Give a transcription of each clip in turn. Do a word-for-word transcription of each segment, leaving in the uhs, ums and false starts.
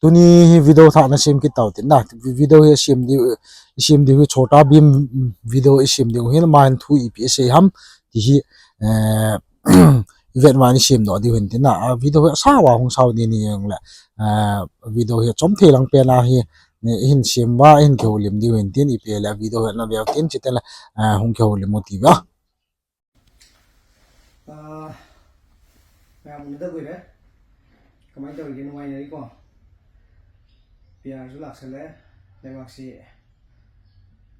Tuni hi video thah na sem kit tau tin na. Video hi sem di, sem di hi Chhota Bheem video i sem di hin, aman thu ipi asei ham ti hi, eh, i vet ma ni sem doh di hin tin na. A video hi sa va hung sau ni ni jong le. Eh, video hi chom thei lang pen a hi, ni hin sem va hin kihoulim di hin tin, ipi le video hi na veu tin chite le, eh, hung kihoulim u ti va. Ah, ꯃꯌꯥꯝ ꯎꯅꯗ ꯀꯨꯏꯔꯦ꯫ ꯀꯃꯥꯏꯅ ꯇꯧꯔꯤꯒꯦ? ꯅꯨꯡꯉꯥꯏꯅꯔꯤꯀꯣ? ꯄꯤ ꯑꯥꯔꯁꯨ ꯂꯥꯛꯁꯜꯂꯦ꯫ ꯂꯩꯕꯥꯛꯁꯤ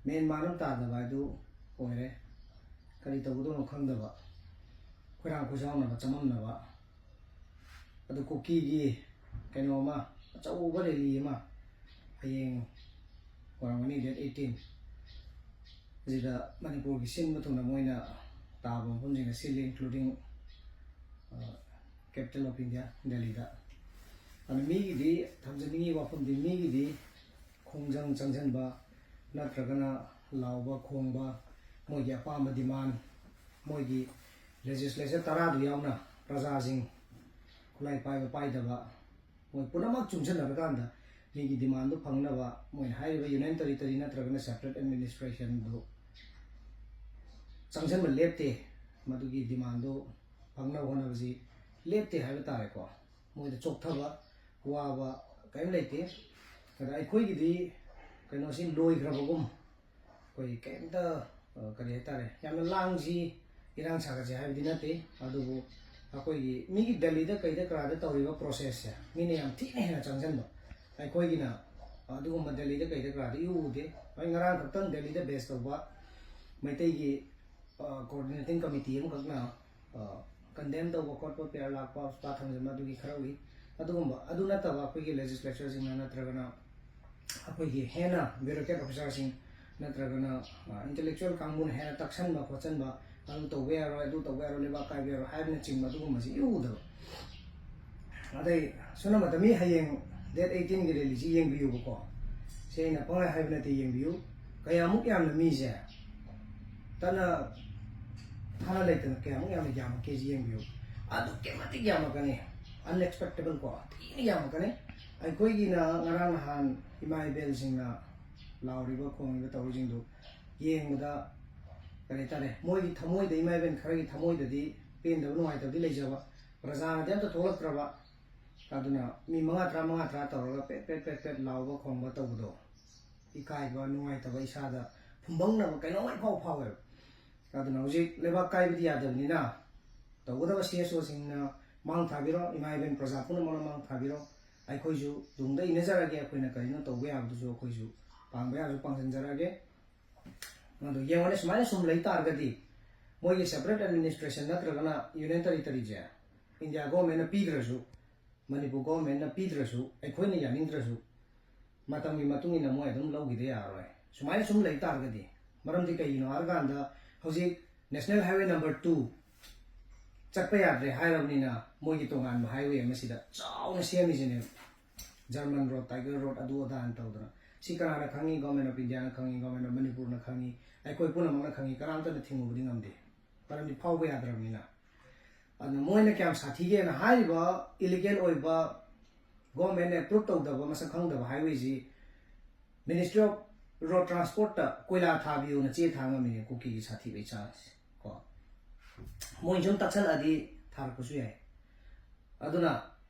ꯃꯦꯟ ꯃꯥꯟ ꯑꯃ ꯇꯥꯗꯕ ꯍꯥꯏꯗꯨ ꯑꯣꯏꯔꯦ꯫ ꯀꯔꯤ ꯇꯧꯒꯗꯧꯅꯣ ꯈꯪꯗꯕ, ꯈꯣꯏꯔꯥꯡ ꯈꯣꯏꯖꯥꯎꯅꯕ, ꯆꯃꯝꯅꯕ꯫ ꯑꯗꯨ ꯀꯨꯀꯤꯒꯤ ꯀꯩꯅꯣ ꯑꯃ, ꯑꯆꯧꯕ ꯔꯦꯂꯤ ꯑꯃ ꯍꯌꯦꯡ ꯑꯣꯏꯔꯝꯒꯅꯤ, ꯗꯦꯠ ꯑꯩꯠꯇꯤꯟ ꯁꯤꯗ ꯃꯅꯤꯄꯨꯔꯒꯤ ꯁꯤꯟꯕ ꯊꯨꯡꯅ ꯃꯣꯏꯅ ꯇꯥꯕ ꯃꯐꯝꯁꯤꯡꯗ ꯁꯤꯜꯂꯤ, including, ꯑ, capital of India, ꯗꯦꯜꯂꯤꯗ꯫ ꯑꯗꯨ ꯃꯤꯒꯤꯗꯤ, ꯊꯝꯖꯅꯤꯡꯉꯤ ꯋꯥꯐꯝꯗꯤ, ꯃꯤꯒꯤꯗꯤ ꯈꯣꯡꯖꯪ ꯆꯪꯁꯤꯟꯕ ꯅꯠꯇ꯭ꯔꯒꯅ ꯂꯥꯎꯕ ꯈꯣꯡꯕ, ꯃꯣꯏꯒꯤ ꯑꯄꯥꯝꯕ demand, ꯃꯣꯏꯒꯤ legislature ꯇꯔꯥꯗꯨ ꯌꯥꯎꯅ ꯄ꯭ꯔꯖꯥꯁꯤꯡ, ꯈꯨꯠꯂꯥꯏ ꯄꯥꯏꯕ ꯄꯥꯏꯗꯕ, ꯃꯣꯏ ꯄꯨꯝꯅꯃꯛ ꯆꯨꯡꯁꯤꯟꯅꯔꯀꯥꯟꯗ ꯃꯤꯒꯤ demandꯗꯨ ꯐꯪꯅꯕ ꯃꯣꯏꯅ ꯍꯥꯏꯔꯤꯕ union territory ꯅꯠꯇ꯭ꯔꯒꯅ separate administrationꯗꯨ ꯆꯪꯁꯤꯟꯕ ꯂꯦꯞꯇꯦ꯫ ꯃꯗꯨꯒꯤ demandꯗꯨ ꯐꯪꯅꯕ ꯍꯣꯠꯅꯕꯁꯤ ꯂꯦꯞꯇꯦ ꯍꯥꯏꯕ ꯇꯥꯔꯦꯀꯣ꯫ ꯃꯣꯏꯗ ꯆꯣꯛꯊꯕ, ꯋꯥꯕ ꯀꯔꯤꯝ ꯂꯩꯇꯦ꯫ ꯑꯗ ꯑꯩꯈꯣꯏꯒꯤꯗꯤ ꯀꯩꯅꯣꯁꯤ ꯂꯣꯏꯈ꯭ꯔꯕꯒꯨꯝ, ꯑꯩꯈꯣꯏ ꯀꯩꯝꯇ, ꯑ, ꯀꯔꯤ ꯍꯥꯏꯇꯥꯔꯦ, ꯌꯥꯝꯅ ꯂꯥꯡꯁꯤ, ꯏꯔꯥꯡ ꯁꯥꯒꯠꯁꯤ ꯍꯥꯏꯕꯗꯤ ꯅꯠꯇꯦ꯫ ꯑꯗꯨꯕꯨ ꯑꯩꯈꯣꯏꯒꯤ ꯃꯤꯒꯤ ꯗꯦꯜꯂꯤꯗ ꯀꯩꯗ ꯀꯔꯥꯗ ꯇꯧꯔꯤꯕ processꯁꯦ ꯃꯤꯅ ꯌꯥꯝ ꯊꯤꯅ ꯍꯦꯟꯅ ꯆꯪꯁꯤꯟꯕ꯫ ꯑꯩꯈꯣꯏꯒꯤꯅ ꯑꯗꯨꯒꯨꯝꯕ ꯗꯦꯜꯂꯤꯗ ꯀꯩꯗ ꯀꯔꯥꯗ ꯏꯎ ꯎꯗꯦ꯫ ꯍꯣꯏ, ꯉꯔꯥꯡ ꯈꯛꯇꯪ ꯗꯦꯜꯂꯤꯗ base ꯇꯧꯕ ꯃꯩꯇꯩꯒꯤ, ꯑ, coordinating committee ꯑꯃꯈꯛꯅ, ꯑ, condemn ꯇꯧꯕ ꯈꯣꯠꯄ, ꯄꯤ ꯑꯥꯔ ꯂꯥꯛꯄ, ꯍꯣꯁꯄꯤꯇꯥꯜ ꯊꯝꯖꯤꯟꯕ, ꯑꯗꯨꯒꯤ ꯈꯔ ꯎꯏ꯫ ꯑꯗꯨꯒꯨꯝꯕ, ꯑꯗꯨ ꯅꯠꯇꯕ ꯑꯩꯈꯣꯏꯒꯤ legislatureꯁꯤꯡꯅ ꯅꯠꯇ꯭ꯔꯒꯅ ꯑꯩꯈꯣꯏꯒꯤ ꯍꯦꯟꯅ bureaucrat officerꯁꯤꯡ ꯅꯠꯇ꯭ꯔꯒꯅ, ꯑ, intellectual ꯀꯥꯡꯕꯨꯅ ꯍꯦꯟꯅ ꯇꯛꯁꯟꯕ ꯈꯣꯠꯆꯟꯕ, ꯑꯗꯨ ꯇꯧꯕ ꯌꯥꯔꯣꯏ, ꯑꯗꯨ ꯇꯧꯕ ꯌꯥꯔꯣꯏ, ꯂꯩꯕꯥꯛ ꯀꯥꯏꯕ ꯌꯥꯔꯣꯏ ꯍꯥꯏꯕꯅꯆꯤꯡꯕ ꯑꯗꯨꯒꯨꯝꯕꯁꯤ ꯏꯎ ꯎꯗꯕ꯫ ꯑꯗꯩ ꯁꯣꯝꯅ ꯃꯇꯝ ꯃꯤ ꯍꯌꯦꯡ date eighteenꯒꯤ rallyꯁꯤ ꯌꯦꯡꯕꯤꯌꯨꯕꯀꯣ꯫ ꯁꯤ ꯑꯩꯅ ꯄꯪꯍꯥꯏ ꯍꯥꯏꯕ ꯅꯠꯇꯦ, ꯌꯦꯡꯕꯤꯌꯨ꯫ ꯀꯌꯥꯃꯨꯛ ꯌꯥꯝꯅ ꯃꯤꯁꯦ ꯇꯠꯅ ꯊꯥꯅ ꯂꯩꯇꯅ ꯀꯌꯥꯃꯨꯛ ꯌꯥꯝꯅ ꯌꯥꯝꯃꯛꯀꯦꯁꯤ ꯌꯦꯡꯕꯤꯌꯨ꯫ ꯑꯗꯨꯛꯀꯤ ꯃꯇꯤꯛ ꯌꯥꯝꯃꯛꯀꯅꯤ꯫ Unexpectable ꯀꯣ, ꯊꯤꯅ ꯌꯥꯝꯃꯛꯀꯅꯤ꯫ ꯑꯩꯈꯣꯏꯒꯤꯅ ꯉꯔꯥꯡ ꯅꯍꯥꯟ ꯏꯃꯥ ꯏꯕꯦꯜꯁꯤꯡꯅ ꯂꯥꯎꯔꯤꯕ ꯈꯣꯡꯂꯤꯕ ꯇꯧꯔꯤꯁꯤꯡꯗꯨ ꯌꯦꯡꯕꯗ, ꯀꯔꯤ ꯍꯥꯏꯇꯥꯔꯦ, ꯃꯣꯏꯒꯤ ꯊꯃꯣꯏꯗ, ꯏꯃꯥ ꯏꯕꯦꯜ ꯈꯔꯒꯤ ꯊꯃꯣꯏꯗꯗꯤ ꯄꯦꯟꯗꯕ, ꯅꯨꯡꯉꯥꯏꯇꯕꯗꯤ ꯂꯩꯖꯕ, ꯄ꯭ꯔꯖꯥꯅꯗꯤ ꯑꯝꯇ ꯊꯣꯛꯂꯛꯇ꯭ꯔꯕ꯫ ꯑꯗꯨꯅ ꯃꯤ ꯃꯉꯥ, ꯇꯔꯥ, ꯃꯉꯥ, ꯇꯔꯥ ꯇꯧꯔꯒ ꯄꯦꯠ, ꯄꯦꯠ, ꯄꯦꯠ, ꯄꯦꯠ ꯂꯥꯎꯕ ꯈꯣꯡꯕ ꯇꯧꯕꯗꯣ, ꯏꯀꯥꯏꯕ, ꯅꯨꯡꯉꯥꯏꯇꯕ, ꯏꯁꯥꯗ ꯐꯨꯝꯕꯪꯅꯕ ꯀꯩꯅꯣꯝꯃ ꯏꯐꯥꯎ ꯐꯥꯎꯋꯦꯕ꯫ ꯑꯗꯨꯅ ꯍꯧꯖꯤꯛ ꯂꯩꯕꯥꯛ ꯀꯥꯏꯕꯗꯤ ꯌꯥꯗꯕꯅꯤꯅ, ꯇꯧꯒꯗꯕ ꯁꯤ ꯑꯦꯁ ꯑꯣꯁꯤꯡꯅ ꯃꯥꯡ ꯊꯥꯕꯤꯔꯣ, ꯏꯃꯥ ꯏꯕꯦꯟ ꯄ꯭ꯔꯖꯥ ꯄꯨꯝꯅꯃꯛꯅ ꯃꯥꯡ ꯊꯥꯕꯤꯔꯣ꯫ ꯑꯩꯈꯣꯏꯁꯨ ꯇꯨꯡꯗ ꯏꯟꯅꯖꯔꯒꯦ, ꯑꯩꯈꯣꯏꯅ ꯀꯔꯤꯅꯣ ꯇꯧꯕ ꯌꯥꯕꯗꯨꯁꯨ ꯑꯩꯈꯣꯏꯁꯨ ꯄꯥꯡꯕ ꯌꯥꯕꯁꯨ ꯄꯥꯡꯁꯤꯟꯖꯔꯛꯑꯒꯦ꯫ ꯑꯗꯣ ꯌꯦꯡꯉꯣꯅꯦ, ꯁꯨꯃꯥꯏꯅ ꯁꯨꯝ ꯂꯩ ꯇꯥꯔꯒꯗꯤ, ꯃꯣꯏꯒꯤ separate administration ꯅꯠꯇ꯭ꯔꯒꯅ union territoryꯁꯦ India governmentꯅ ꯄꯤꯗ꯭ꯔꯁꯨ, ꯃꯅꯤꯄꯨꯔ governmentꯅ ꯄꯤꯗ꯭ꯔꯁꯨ, ꯑꯩꯈꯣꯏꯅ ꯌꯥꯅꯤꯡꯗ꯭ꯔꯁꯨ, ꯃꯇꯝꯒꯤ ꯃꯇꯨꯡ ꯏꯟꯅ ꯃꯣꯏ ꯑꯗꯨꯝ ꯂꯧꯈꯤꯗ ꯌꯥꯔꯔꯣꯏ꯫ ꯁꯨꯃꯥꯏꯅ ꯁꯨꯝ ꯂꯩ ꯇꯥꯔꯒꯗꯤ, ꯃꯔꯝꯗꯤ ꯀꯩꯒꯤꯅꯣ ꯍꯥꯏꯔꯀꯥꯟꯗ, ꯍꯧꯖꯤꯛ National Highway number two ꯆꯠꯄ ꯌꯥꯗ꯭ꯔꯦ ꯍꯥꯏꯔꯕꯅꯤꯅ, ꯃꯣꯏꯒꯤ ꯇꯣꯉꯥꯟꯕ highway ꯑꯃꯁꯤꯗ ꯆꯥꯎꯅ ꯁꯦꯝꯃꯤꯁꯤꯅꯦꯕ꯫ German road, Tiger road, ꯑꯗꯨ ꯑꯗꯥꯅ ꯇꯧꯗꯅ꯫ ꯁꯤ ꯀꯅꯥꯅ ꯈꯪꯉꯤ? Government of Indiaꯅ ꯈꯪꯉꯤ, Government of ꯃꯅꯤꯄꯨꯔꯅ ꯈꯪꯉꯤ, ꯑꯩꯈꯣꯏ ꯄꯨꯝꯅꯃꯛꯅ ꯈꯪꯉꯤ, ꯀꯅꯥꯝꯇꯅ ꯊꯤꯡꯉꯨꯕꯗꯤ ꯉꯝꯗꯦ꯫ ꯃꯔꯝꯗꯤ ꯐꯥꯎꯕ ꯌꯥꯗ꯭ꯔꯕꯅꯤꯅ꯫ ꯑꯗꯨꯅ ꯃꯣꯏꯅ ꯀꯌꯥꯝ ꯁꯥꯊꯤꯒꯦꯅ, ꯍꯥꯏꯔꯤꯕ illegal ꯑꯣꯏꯕ, governmentꯅ approve ꯇꯧꯗꯕ, ꯃꯁꯛ ꯈꯪꯗꯕ highwayꯁꯤ Ministry of Road Transportꯇ ꯀꯣꯏꯂꯥ ꯊꯥꯕꯤꯌꯨꯅ ꯆꯦ ꯊꯥ ꯉꯝꯃꯤꯅꯦ, ꯀꯨꯀꯤꯒꯤ ꯁꯥꯊꯤꯕꯩ ꯆꯥꯡꯁꯦ ꯀꯣ꯫ ꯃꯣꯏ ꯁꯨꯝ ꯇꯛꯁꯜꯂꯛꯑꯗꯤ ꯊꯥꯔꯛꯄꯁꯨ ꯌꯥꯏ꯫ ꯑꯗꯨꯅ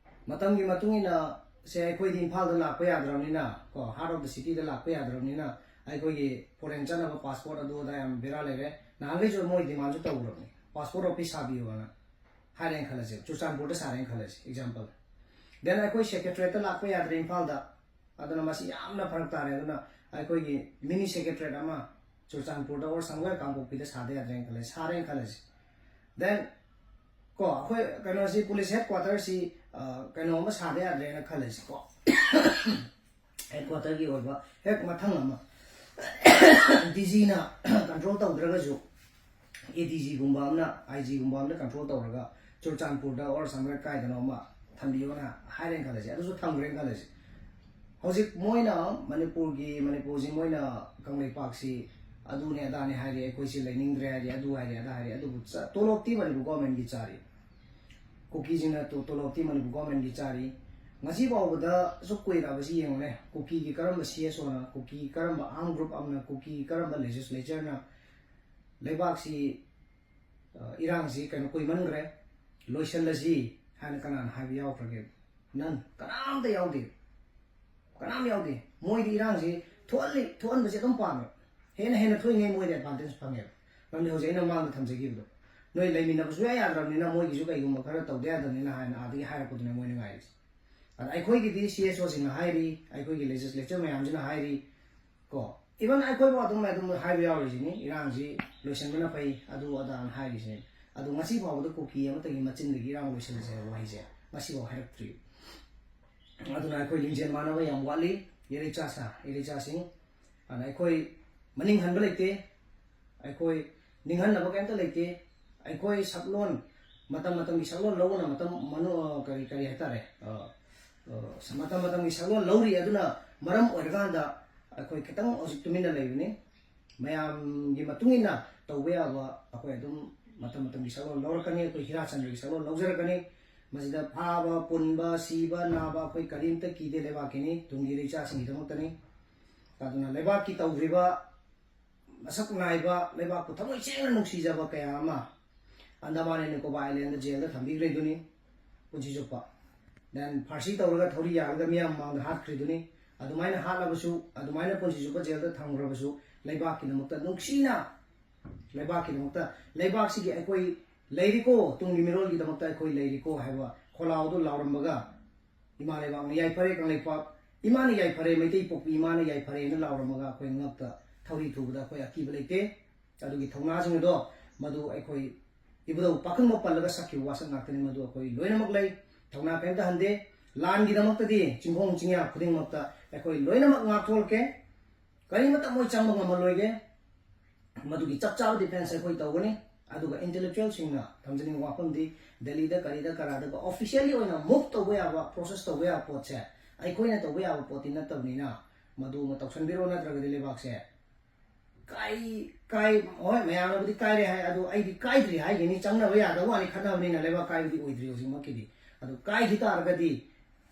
ꯃꯇꯝꯒꯤ ꯃꯇꯨꯡ ꯏꯟꯅ ꯁꯦ ꯑꯩꯈꯣꯏꯗꯤ ꯏꯝꯐꯥꯜꯗ ꯂꯥꯛꯄ ꯌꯥꯗ꯭ꯔꯕꯅꯤꯅ ꯀꯣ, heart of the cityꯗ ꯂꯥꯛꯄ ꯌꯥꯗ꯭ꯔꯕꯅꯤꯅ, ꯑꯩꯈꯣꯏꯒꯤ foreign ꯆꯠꯅꯕ passport ꯑꯗꯨ ꯑꯗꯥ ꯌꯥꯝ ꯕꯦꯔꯥ ꯂꯩꯔꯦ꯫ ꯅꯍꯥꯟꯈꯩꯁꯨ ꯃꯣꯏ demandꯁꯨ ꯇꯧꯈ꯭ꯔꯕꯅꯤ, passport office ꯁꯥꯕꯤꯌꯣꯅ꯫ ꯍꯥꯏꯔꯦꯅ ꯈꯜꯂꯁꯦ, ꯆꯨꯔꯆꯥꯟꯄꯨꯔꯗ ꯁꯥꯔꯦꯅ ꯈꯜꯂꯁꯦ, example꯫ Then ꯑꯩꯈꯣꯏ secretariatꯇ ꯂꯥꯛꯄ ꯌꯥꯗ꯭ꯔꯦ ꯏꯝꯐꯥꯜꯗ, ꯑꯗꯨꯅ ꯃꯁꯤ ꯌꯥꯝꯅ ꯐꯔꯛ ꯇꯥꯔꯦ꯫ ꯑꯗꯨꯅ ꯑꯩꯈꯣꯏꯒꯤ mini secretariat ꯑꯃ ꯆꯨꯔꯆꯥꯟꯄꯨꯔꯗ or somewhere ꯀꯥꯡꯄꯣꯛꯄꯤꯗ ꯁꯥꯗ ꯌꯥꯗ꯭ꯔꯦꯅ ꯈꯜꯂꯁꯦ, ꯁꯥꯔꯦꯅ ꯈꯜꯂꯁꯦ꯫ Then ꯀꯣ, ꯑꯩꯈꯣꯏ ꯀꯩꯅꯣꯁꯤ, police headquarterꯁꯤ, ꯑ, ꯀꯩꯅꯣ ꯑꯃ ꯁꯥꯗ ꯌꯥꯗ꯭ꯔꯦꯅ ꯈꯜꯂꯁꯤꯀꯣ꯫ Headquarterꯒꯤ ꯑꯣꯏꯕ ꯍꯦꯛ ꯃꯊꯪ ꯑꯃ DGꯅ control ꯇꯧꯗ꯭ꯔꯒꯁꯨ, ADGꯒꯨꯝꯕ ꯑꯃꯅ, IGꯒꯨꯝꯕ ꯑꯃꯅ control ꯇꯧꯔꯒ ꯆꯨꯔꯆꯥꯟꯄꯨꯔꯗ or somewhere ꯀꯥꯏꯗꯅꯣ ꯑꯃ ꯊꯝꯕꯤꯌꯣꯅ ꯍꯥꯏꯔꯦꯅ ꯈꯜꯂꯁꯤ, ꯑꯗꯨꯁꯨ ꯊꯝꯈ꯭ꯔꯦꯅ ꯈꯜꯂꯁꯤ꯫ ꯍꯧꯖꯤꯛ ꯃꯣꯏꯅ ꯃꯅꯤꯄꯨꯔꯒꯤ, ꯃꯅꯤꯄꯨꯔꯁꯤ ꯃꯣꯏꯅ ꯀꯪꯂꯩꯄꯥꯛꯁꯤ ꯑꯗꯨꯅꯦ ꯑꯗꯥꯅꯦ ꯍꯥꯏꯔꯤ, ꯑꯩꯈꯣꯏꯁꯤ ꯂꯩꯅꯤꯡꯗ꯭ꯔꯦ ꯍꯥꯏꯔꯤ, ꯑꯗꯨ ꯍꯥꯏꯔꯤ, ꯑꯗꯥ ꯍꯥꯏꯔꯤ, ꯑꯗꯨꯕꯨ ꯆ-, ꯇꯣꯂꯣꯞꯇꯤ ꯃꯅꯤꯄꯨꯔ governmentꯀꯤ ꯆꯥꯔꯤ꯫ ꯀꯨꯀꯤꯁꯤꯡꯅ ꯇꯣ-, ꯇꯣꯂꯣꯞꯇꯤ ꯃꯅꯤꯄꯨꯔ governmentꯀꯤ ꯆꯥꯔꯤ꯫ ꯉꯁꯤ ꯐꯥꯎꯕꯗ ꯑꯁꯨꯛ ꯀꯨꯏꯔꯛꯑꯕꯁꯤ ꯌꯦꯡꯉꯨꯅꯦ, ꯀꯨꯀꯤꯒꯤ ꯀꯔꯝꯕ C S O ꯅ, ꯀꯨꯀꯤ ꯀꯔꯝꯕ armed group ꯑꯃꯅ, ꯀꯨꯀꯤ ꯀꯔꯝꯕ legislature ꯅ ꯂꯩꯕꯥꯛꯁꯤ, ꯑ, ꯏꯔꯥꯡꯁꯤ ꯀꯩꯅꯣ ꯀꯨꯏꯃꯟꯈ꯭ꯔꯦ, ꯂꯣꯏꯁꯤꯜꯂꯁꯤ ꯍꯥꯏꯅ ꯀꯅꯥꯅ ꯍꯥꯏꯕ ꯌꯥꯎꯈ꯭ꯔꯒꯦ? None, ꯀꯅꯥꯝꯇ ꯌꯥꯎꯗꯦ, ꯀꯅꯥꯝ ꯌꯥꯎꯗꯦ꯫ ꯃꯣꯏꯗꯤ ꯏꯔꯥꯡꯁꯤ ꯊꯣꯛꯍꯜꯂꯤ, ꯊꯣꯛꯍꯟꯕꯁꯤ ꯑꯗꯨꯝ ꯄꯥꯝꯃꯦ꯫ ꯍꯦꯟꯅ ꯍꯦꯟꯅ ꯊꯣꯛꯏꯉꯩ ꯃꯣꯏꯗ advantage ꯐꯪꯉꯦꯕ꯫ ꯃꯔꯝꯗꯤ ꯍꯧꯖꯤꯛ ꯑꯩꯅ ꯃꯃꯥꯡꯗ ꯊꯝꯖꯈꯤꯕꯗꯣ, ꯅꯣꯏ ꯂꯩꯃꯤꯟꯅꯕ ꯁꯨꯡꯌꯥ ꯌꯥꯗ꯭ꯔꯕꯅꯤꯅ, ꯃꯣꯏꯒꯤꯁꯨ ꯀꯩꯒꯨꯝꯕ ꯈꯔ ꯇꯧꯗ ꯌꯥꯗꯕꯅꯤꯅ ꯍꯥꯏꯅ ꯑꯥꯗꯒꯤ ꯍꯥꯏꯔꯛꯄꯗꯨꯅꯦ ꯃꯣꯏꯅ ꯉꯥꯏꯔꯤꯁꯦ꯫ ꯑꯗ ꯑꯩꯈꯣꯏꯒꯤꯗꯤ C S O ꯁꯤꯡꯅ ꯍꯥꯏꯔꯤ, ꯑꯩꯈꯣꯏꯒꯤ legislature ꯃꯌꯥꯝꯁꯤꯅ ꯍꯥꯏꯔꯤ, ꯀꯣ, even ꯑꯩꯈꯣꯏꯕꯨ ꯑꯗꯨꯝ, ꯑꯗꯨꯝ ꯍꯥꯏꯕ ꯌꯥꯎꯔꯤꯁꯤꯅꯤ, ꯏꯔꯥꯡꯁꯤ ꯂꯣꯏꯁꯤꯟꯕꯅ ꯐꯩ, ꯑꯗꯨ ꯑꯗꯥꯅ ꯍꯥꯏꯔꯤꯁꯤꯅꯤ꯫ ꯑꯗꯨ ꯉꯁꯤ ꯐꯥꯎꯕꯗ ꯀꯨꯀꯤ ꯑꯃꯠꯇꯒꯤ ꯃꯆꯤꯟꯗꯒꯤ ꯏꯔꯥꯡ ꯂꯣꯏꯁꯤꯜꯂꯁꯦ ꯍꯥꯏꯕ ꯋꯥꯍꯩꯁꯦ ꯉꯁꯤꯐꯥꯎ ꯍꯥꯏꯔꯛꯇ꯭ꯔꯤ꯫ ꯑꯗꯨꯅ ꯑꯩꯈꯣꯏ ꯂꯤꯡꯖꯦꯜ ꯃꯥꯟꯅꯕ ꯌꯥꯝ ꯋꯥꯠꯂꯤ, ꯏꯔꯩꯆꯥ ꯁꯥ-, ꯏꯔꯩꯆꯥꯁꯤꯡ꯫ ꯑꯗꯨꯅ ꯑꯩꯈꯣꯏ ꯃꯅꯤꯡ ꯍꯟꯕ ꯂꯩꯇꯦ, ꯑꯩꯈꯣꯏ ꯅꯤꯡꯍꯟꯅꯕ ꯀꯩꯝꯇ ꯂꯩꯇꯦ꯫ ꯑꯩꯈꯣꯏ ꯁꯛꯂꯣꯟ, ꯃꯇꯝ ꯃꯇꯝꯒꯤ ꯁꯛꯂꯣꯟ ꯂꯧꯕꯅ ꯃꯇꯝ ꯃꯅꯨ-, ꯑ, ꯀꯔꯤ, ꯀꯔꯤ ꯍꯥꯏꯇꯥꯔꯦ, ꯑ, ꯑ, ꯃꯇꯝ ꯃꯇꯝꯒꯤ ꯁꯛꯂꯣꯟ ꯂꯧꯔꯤ꯫ ꯑꯗꯨꯅ ꯃꯔꯝ ꯑꯣꯏꯔꯀꯥꯟꯗ ꯑꯩꯈꯣꯏ ꯈꯤꯇꯪ ꯍꯧꯖꯤꯛ ꯇꯨꯃꯤꯟꯅ ꯂꯩꯕꯅꯤ꯫ ꯃꯌꯥꯝꯒꯤ ꯃꯇꯨꯡ ꯏꯟꯅ ꯇꯧꯕ ꯌꯥꯕ ꯑꯩꯈꯣꯏ ꯑꯗꯨꯝ ꯃꯇꯝ ꯃꯇꯝꯒꯤ ꯁꯛꯂꯣꯟ ꯂꯧꯔꯛꯀꯅꯤ꯫ ꯑꯩꯈꯣꯏ ꯍꯤꯔꯥꯆꯟꯗ꯭ꯔꯒꯤ ꯁꯛꯂꯣꯟ ꯂꯧꯖꯔꯛꯀꯅꯤ꯫ ꯃꯁꯤꯗ ꯐꯥꯕ, ꯄꯨꯟꯕ, ꯁꯤꯕ, ꯅꯥꯕ ꯑꯩꯈꯣꯏ ꯀꯔꯤꯝꯇ ꯀꯤꯗꯦ ꯂꯩꯕꯥꯛꯀꯤꯅꯤ, ꯇꯨꯡꯒꯤ ꯏꯔꯩꯆꯥꯁꯤꯡꯒꯤꯗꯃꯛꯇꯅꯤ꯫ ꯑꯗꯨꯅ ꯂꯩꯕꯥꯛꯀꯤ ꯇꯧꯈ꯭ꯔꯤꯕ ꯃꯁꯛ ꯅꯥꯏꯕ, ꯂꯩꯕꯥꯛꯄꯨ ꯊꯃꯣꯏ ꯁꯦꯡꯅ ꯅꯨꯡꯁꯤꯖꯕ ꯀꯌꯥ ꯑꯃ Andaman and Nicobar Island ꯗ ꯖꯦꯜꯗ ꯊꯝꯕꯤꯈ꯭ꯔꯤꯗꯨꯅꯤ ꯄꯨꯟꯁꯤ ꯆꯨꯞꯄ꯫ Then ꯐꯥꯔꯁꯤ ꯇꯧꯔꯒ ꯊꯧꯔꯤ ꯌꯥꯜꯂꯒ ꯃꯤꯌꯥꯝ ꯃꯃꯥꯡꯗ ꯍꯥꯠꯈ꯭ꯔꯤꯗꯨꯅꯤ꯫ ꯑꯗꯨꯃꯥꯏꯅ ꯍꯥꯠꯂꯕꯁꯨ, ꯑꯗꯨꯃꯥꯏꯅ ꯄꯨꯟꯁꯤ ꯆꯨꯞꯄ ꯖꯦꯜꯗ ꯊꯝꯈ꯭ꯔꯕꯁꯨ, ꯂꯩꯕꯥꯛꯀꯤꯗꯃꯛꯇ ꯅꯨꯡꯁꯤꯅ, ꯂꯩꯕꯥꯛꯀꯤꯗꯃꯛꯇ, ꯂꯩꯕꯥꯛꯁꯤꯒꯤ ꯑꯩꯈꯣꯏ ꯂꯩꯔꯤꯀꯣ, ꯇꯨꯡꯒꯤ ꯃꯤꯔꯣꯜꯒꯤꯗꯃꯛꯇ ꯑꯩꯈꯣꯏ ꯂꯩꯔꯤꯀꯣ ꯍꯥꯏꯕ ꯈꯣꯜꯂꯥꯎꯗꯨ ꯂꯥꯎꯔꯝꯕꯒ, ꯏꯃꯥ ꯂꯩꯕꯥꯛꯅ ꯌꯥꯏꯐꯔꯦ, ꯀꯪꯂꯩꯄꯥꯛ ꯏꯃꯥꯅ ꯌꯥꯏꯐꯔꯦ, ꯃꯩꯇꯩ ꯄꯣꯛꯄꯤ ꯏꯃꯥꯅ ꯌꯥꯏꯐꯔꯦꯅ ꯂꯥꯎꯔꯝꯃꯒ ꯑꯩꯈꯣꯏ ꯉꯛꯇ ꯊꯧꯔꯤ ꯊꯨꯕꯗ ꯑꯩꯈꯣꯏ ꯑꯀꯤꯕ ꯂꯩꯇꯦ꯫ ꯑꯗꯨꯒꯤ ꯊꯧꯅꯥꯁꯤꯡ ꯑꯗꯣ, ꯃꯗꯨ ꯑꯩꯈꯣꯏ ꯏꯕꯨꯙꯧ ꯄꯥꯈꯪꯕ ꯄꯜꯂꯒ ꯁꯛꯈꯤꯕ ꯋꯥꯁꯛ ꯉꯥꯛꯇꯅꯤ, ꯃꯗꯨ ꯑꯩꯈꯣꯏ ꯂꯣꯏꯅꯃꯛ ꯂꯩ, ꯊꯧꯅꯥ ꯀꯔꯤꯝꯇ ꯍꯟꯗꯦ꯫ ꯂꯥꯟꯒꯤꯗꯃꯛꯇꯗꯤ ꯆꯤꯡꯈꯣꯡ ꯆꯤꯡꯌꯥ ꯈꯨꯗꯤꯡꯃꯛꯇ ꯑꯩꯈꯣꯏ ꯂꯣꯏꯅꯃꯛ ꯉꯥꯛꯊꯣꯛꯂꯛꯀꯦ, ꯀꯔꯤꯃꯠꯇ ꯃꯣꯏ ꯆꯪꯕ ꯉꯝꯍꯜꯂꯣꯏꯒꯦ꯫ ꯃꯗꯨꯒꯤ ꯆꯞ ꯆꯥꯕ defence ꯑꯩꯈꯣꯏ ꯇꯧꯒꯅꯤ꯫ ꯑꯗꯨꯒ intellectual ꯁꯤꯡꯅ ꯊꯝꯖꯅꯤꯡꯕ ꯋꯥꯐꯝꯗꯤ, ꯗꯦꯜꯂꯤꯗ ꯀꯔꯤꯗ ꯀꯔꯥꯗꯒ officially ꯑꯣꯏꯅ move ꯇꯧꯕ ꯌꯥꯕ, protest ꯇꯧꯕ ꯌꯥꯕ ꯄꯣꯠꯁꯦ ꯑꯩꯈꯣꯏꯅ ꯇꯧꯕ ꯌꯥꯕ ꯄꯣꯠꯇꯤ ꯅꯠꯇꯕꯅꯤꯅ, ꯃꯗꯨ ꯑꯃ ꯇꯧꯁꯟꯕꯤꯔꯣ, ꯅꯠꯇ꯭ꯔꯒꯗꯤ ꯂꯩꯕꯥꯛꯁꯦ ꯀꯥꯏ, ꯀꯥꯏ, ꯍꯣꯏ, ꯃꯌꯥꯝꯅꯕꯨꯗꯤ ꯀꯥꯏꯔꯦ ꯍꯥꯏ, ꯑꯗꯨ ꯑꯩꯗꯤ ꯀꯥꯏꯗ꯭ꯔꯤ ꯍꯥꯏꯒꯅꯤ, ꯆꯪꯅꯕ ꯌꯥꯗꯕ ꯋꯥꯅꯤ, ꯈꯠꯅꯕꯅꯤꯅ ꯂꯩꯕꯥꯛ ꯀꯥꯏꯕꯗꯤ ꯑꯣꯏꯗ꯭ꯔꯤ ꯍꯧꯖꯤꯛꯃꯛꯀꯤꯗꯤ꯫ ꯑꯗꯨ ꯀꯥꯏꯈꯤ ꯇꯥꯔꯒꯗꯤ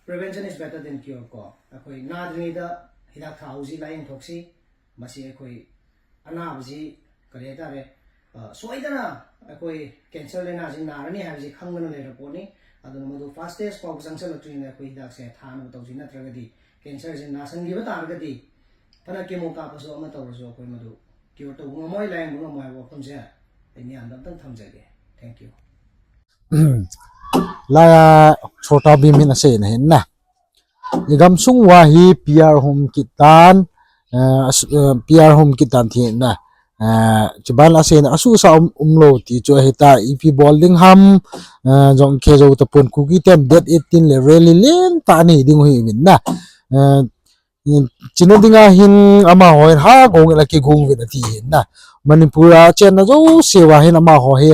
prevention is better than cure ꯀꯣ, ꯑꯩꯈꯣꯏ ꯅꯥꯗ꯭ꯔꯤꯉꯩꯗ ꯍꯤꯗꯥꯛ ꯊꯥꯍꯧꯁꯤ, ꯂꯥꯏꯌꯦꯡ ꯊꯣꯛꯁꯤ꯫ ꯃꯁꯤ ꯑꯩꯈꯣꯏ ꯑꯅꯥꯕꯁꯤ ꯀꯔꯤ ꯍꯥꯏꯇꯥꯔꯦ, ꯑ, ꯁꯣꯏꯗꯅ ꯑꯩꯈꯣꯏ cancer ꯂꯥꯏꯅꯥꯁꯤ ꯅꯥꯔꯅꯤ ꯍꯥꯏꯕꯁꯤ ꯈꯪꯗꯅ ꯂꯩꯔꯕ ꯄꯣꯠꯅꯤ꯫ ꯑꯗꯨꯅ ꯃꯗꯨ first stage ꯐꯥꯎꯕ ꯆꯪꯁꯤꯜꯂꯛꯇ꯭ꯔꯤꯉꯩꯗ ꯑꯩꯈꯣꯏ ꯍꯤꯗꯥꯛꯁꯦ ꯊꯥꯅꯕ ꯇꯧꯁꯤ, ꯅꯠꯇ꯭ꯔꯒꯗꯤ cancer ꯁꯤ ꯅꯥꯁꯟꯈꯤꯕ ꯇꯥꯔꯒꯗꯤ ꯐꯅ chemo ꯀꯥꯞꯄꯁꯨ ꯑꯃ ꯇꯧꯔꯁꯨ ꯑꯩꯈꯣꯏ ꯃꯗꯨ cure ꯇꯧꯕ ꯉꯝꯃꯣꯏ, ꯂꯥꯌꯦꯡꯕ ꯉꯝꯃꯣꯏ ꯍꯥꯏꯕ ꯋꯥꯐꯝꯁꯦ ꯑꯩ ꯃꯤꯌꯥꯝꯗ ꯑꯝꯇꯪ ꯊꯝꯖꯒꯦ꯫ Thank you꯫ Laya Chhota Bheem hin asei na hin na. Igam sung uva hi P R hum kit tan, eh, as-, eh, P R hum kit tan ti na. Eh, chuban asei na asuhsa um, umlou ti chu ahita, ipi bol ding ham, eh, jong khe jou tapon, Kuki ten date eighteen le rally lentah anei ding u hi min na. Eh, China dinga hin amaho hin ha gong in akigong uvin ati hin na. Manipur a chenna jouse uva hin amaho hi,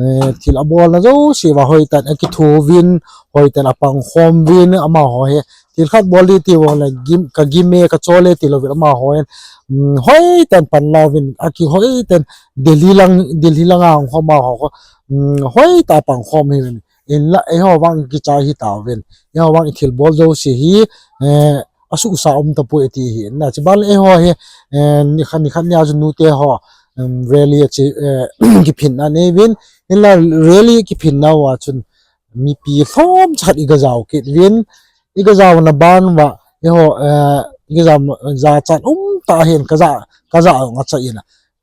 eh, thil abolna jouse uva hoitah in akitho uvin, hoitah in apangkhom uvin, amaho hi thil khat bol ding ti vang le gim, ka gim e, ka chol e ti louvin amaho hin, um, hoitah in pan la uvin, aki hoitah in Delhi lang, Delhi langa hung khom amaho, um, hoitah a pangkhom uvin. Hinla eiho vang kichai hita uvin, eiho vang ithil bol jouse hi, eh, asuhsa um tapoi ati hin na. Chuban le eiho hi, eh, nikhat, nikhat nia chu nute ho, em, rally a chi, eh, kiphinna nei uvin. Hinla rally kiphinna uva chun mipi lhomcha khat iga jao kit uvin, iga jaona ban uva eiho, eh, iga jao, jachat umtah hin kaja, kaja ngacha in a.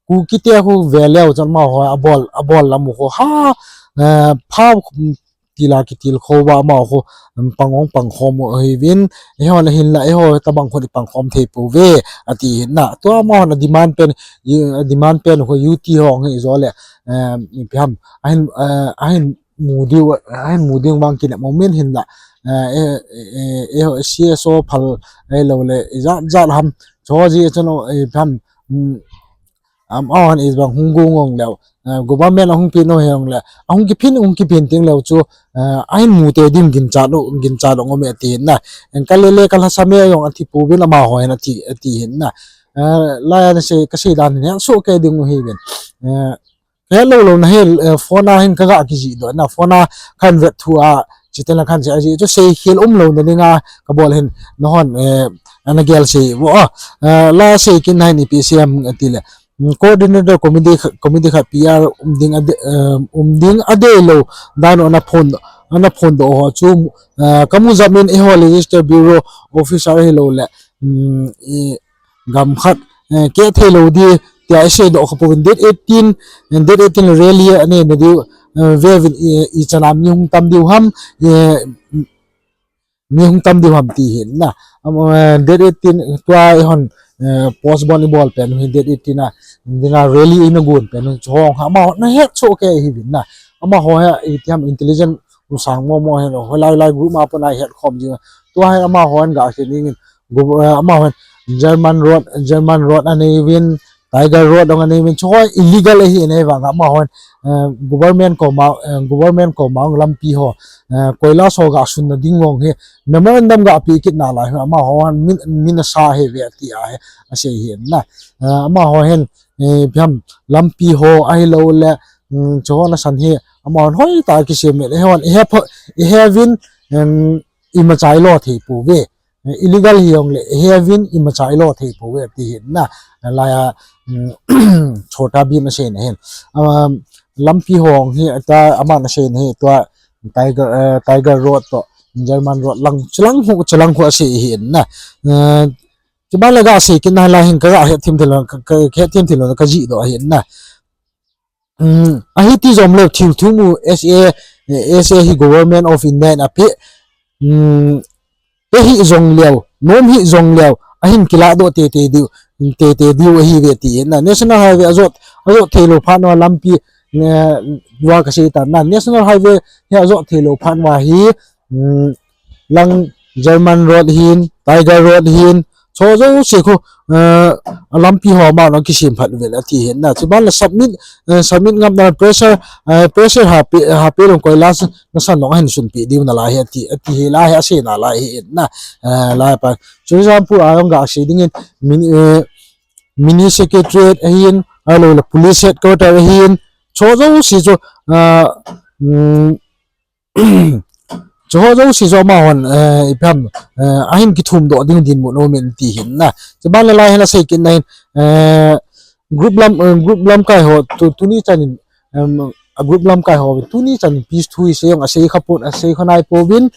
Kuki te khu ve leu chun amaho abol, abol lam u khu ha, eh, pha, um, tila kitilkhou uva amaho khu, um, pang hung pangkhom u ahiuvin, eiho le hinla eiho tabang khu ipangkhom thei pouve, ati hin na. Tua amaho na demand pen, i, demand pen khu U T ho nge ijo le, um, ipi ham, ahin, eh, ahin mu diu, ahin mu diu vang kinep mong min hinla, eh, eh, eh, eh, C S O phal, eh, lou le, ijat jat ham, cho ji chun, eh, ipi ham, um, Am, ahin ijat bang hung gong ong leu, eh, government ahung peh nau hi ong le, ahung kiphin, hung kiphin teng leu chu, eh, ahin mu tei ding ginchat u, ginchat u um e ati hin na. En ka lele ka lhasam e jong ati pouvin amaho hin ati, ati hin na. Eh, laiya na sei, ka sei dan hin soh kei ding u hiuvin. Eh, ka het lou lou na hi, eh, phone a hin ka ga kijih doh na, phone a kahin vet thu a, Chuteng le khan sei, ajeh chu seikhel umlouna dinga kabol hin, nahon, eh, ana gel sei vo, ah, eh, la sei kit na hin ipi sei ham tile, mm, coordinator committee kha-, committee khat P R um ding ade-, eh, um ding adeilou dan u ana phon, ana phondoh ho chu, eh, kamu jep in eiho register bureau officer hilou le, mm, i gam khat, eh, keh theilou di, tia isei doh kha pouvin date eighteen, eh, date eighteen rally anei na diu, eh, veuvin i, ichan a mi hung tam diu ham, eh, mi hung tam diu ham ti hin na. Am, eh, date eighteen tua eihon, eh, postpone ibol pen u hi date eighteen a, dinga rally ina gon pen u chu hong ha, amaho na het soh kei hi vin na. Amaho hi iti ham intelligent u sang mo mo hin, ho lai lai group ma pon a het khom jing. Tua hin amaho hin ga khen dingin, gu-, eh, amaho hin German Road, German Road anei vin, Tiger Road jong anei vin, chu ho illegal ahi nei vang amaho hin, eh, government koma, eh, government koma lampi ho, eh, koilas ho ga sunna ding jong hi memorandum ga pe kit nalai hi, amaho hin min, min asa hi ve ti ahi, asei hi na. Eh, amaho hin, eh, ipi ham lampi ho ahilou le, mm, chu ho nasan hi, amaho hin hoitah kisem le, eihon, ihe pho, ihe vin, em, imacha ilo thei pouve. Eh, illegal hijongle, ihe vin imacha ilo thei pouve ti hin na. Laiya, mm, Chhota Bheem asei na hin. Um, lampi ho hi, ta, aman asei na hi, tua Tiger, eh, Tiger Road toh, German Road lang, chulang khu, chulang khu asei hin na. Eh, chuban le ga sei kit na lai hin kaga het them thei lou, ka, ka, het them thei lou, kajih doh hin na. Um, ahi ti jom leu thil thum u S A, eh, S A hi Government of India in ape, um, pe hi jong leu, nom hi jong leu, ahin kilah doh tete diu, tete diu ahi ve ti na. National Highway ajot, ajot thei lou phat uva lampi, eh, va kasei ta na. National Highway hi ajot thei lou phat uva hi, um, lang German Road hin, Tiger Road hin, chu jouse khu, eh, lampi ho ma nong kisem phat vel ati hin na. Chuban le submit, eh, submit ngam na pressure, eh, pressure ha pe, ha pe lou koilas nasan nong ahin sunpi diu nalai hi ati, ati hi lai hi asei nalai hi na. Eh, lai pa. Chu example a jong ga sei dingin, min, eh, mini secretariat ahin, ahilou le police headquarter ahin, chu jouse chu, eh, um, chu ho jouse chu amahon, eh, ipi ham, eh, ahin kithum doh ding dinmun um in ti hin na. Chuban le lai hin asei kit na hin, eh, group lam, eh, group lamkai ho tu, tuni chan in, em, a group lamkai ho tuni chan in peace thu isei jong asei kha pon, asei kha nai pouvin,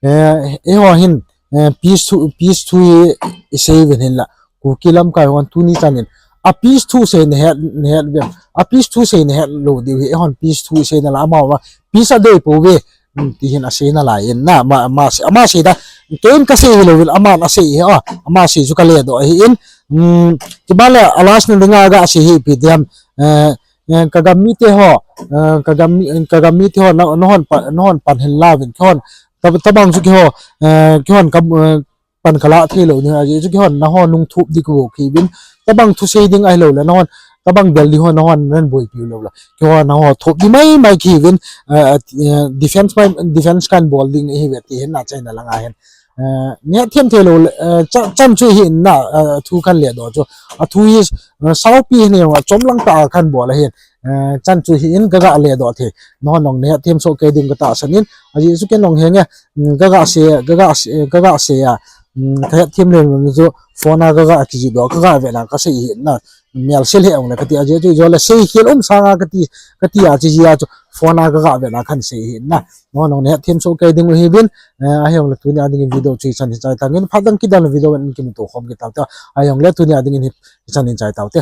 eh, eiho hin, eh, peace thu, peace thu i, isei uvin hinla. Kuki lamkai hon tuni chan in a peace thu sei nahet, nahet vem. A peace thu sei nahet lou diu hi, eihon peace thu isei nalai, amaho va peace adei pouve, um, ti hin asei nalai in na, ama, ama sei, ama sei da, kei in kasei hilou vin, aman asei hi, ah, ama sei chu kale doh ahi in, um, chuban le a last na dinga ga sei hi ipi ti ham, eh, eh, ka gam mite ho, eh, ka gam mi, ka gam mite ho, na, nahon pa, nahon pan hin lauvin, kihon, ta, tabang chu kiho, eh, kihon ka, eh, pan kalah thei lou ni, ajeh chu kihon naho nung thup di kibol kivin, tabang thusei ding ahilou le, nahon, tabang del di ho, nahon nan boipi lou la. Kihon naho thup di mai mai kivin, eh, eh, defense mai, defense kan bol ding ihi ve ti hin na, China langa hin. Eh, nahet them thei lou le, eh, chan, chan chu hin na, eh, thu kan le doh chu. A thu hi, eh, saupi hin a chom lang ta kan bol ahin. Eh, chan chu hin ka ga le doh thei. Nahon nong nahet them soh kei ding ka tahsan in. Ajeh chu ken nong henge, mm, ka ga sei, ka ga sei, ka ga sei a. Mm, ka het them le chu phone a ka ga kijih doh, ka ga ve la ka sei hin na. Mel sei le ong le kati ajeh chu jo le seikhel um sanga kati, kati a chi jia chu phone a ka ga ve la kan sei hin na. Nahon nong nahet them soh kei ding u hi vin, eh, ahi jong le tuni a dingin video chu hichan hin chai tangin, phat dang kit dan le video in kimuto khom kit tau te. Ahi jong le tuni a dingin hi, hichan hin chai tau te.